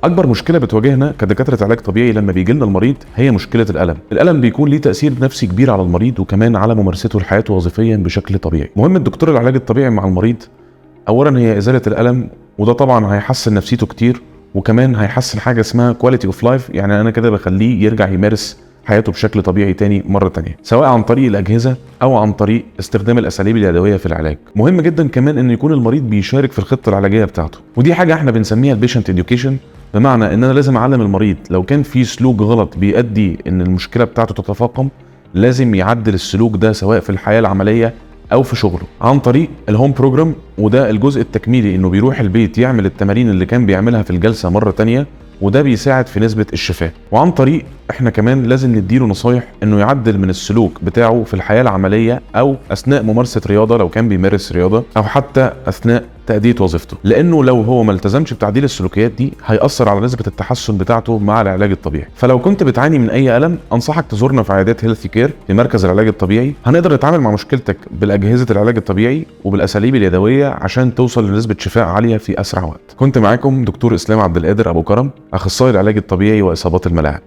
اكبر مشكلة بتواجهنا كدكاتره علاج طبيعي لما بيجي لنا المريض هي مشكلة الالم. الالم بيكون ليه تاثير نفسي كبير على المريض وكمان على ممارسته لحياته وظيفيا بشكل طبيعي. مهم الدكتور العلاج الطبيعي مع المريض اولا هي ازالة الالم، وده طبعا هيحسن نفسيته كتير، وكمان هيحسن حاجة اسمها quality of life، يعني انا كده بخليه يرجع يمارس حياته بشكل طبيعي تاني مرة تانية، سواء عن طريق الاجهزة او عن طريق استخدام الاساليب اليدوية في العلاج. مهم جدا كمان ان يكون المريض بيشارك في الخطة العلاجية بتاعته، ودي حاجة احنا بنسميها ال patient education، بمعنى ان انا لازم اعلم المريض لو كان في سلوك غلط بيؤدي ان المشكلة بتاعته تتفاقم، لازم يعدل السلوك ده سواء في الحياة العملية او في شغله عن طريق ال home program. وده الجزء التكميلي، انه بيروح البيت يعمل التمارين اللي كان بيعملها في الجلسة مرة تانية، وده بيساعد في نسبه الشفاء. وعن طريق احنا كمان لازم نديله نصايح انه يعدل من السلوك بتاعه في الحياة العملية او اثناء ممارسة رياضة لو كان بيمارس رياضة، او حتى اثناء تأدية وظيفته، لانه لو هو ما التزمش بتعديل السلوكيات دي هيأثر على نسبة التحسن بتاعته مع العلاج الطبيعي. فلو كنت بتعاني من اي ألم انصحك تزورنا في عيادات Healthy Care في مركز العلاج الطبيعي. هنقدر نتعامل مع مشكلتك بالاجهزة العلاج الطبيعي وبالاساليب اليدوية عشان توصل لنسبة شفاء عالية في اسرع وقت. كنت معاكم دكتور اسلام عبد القادر ابو كرم، اخصائي العلاج الطبيعي واصابات الملاعب.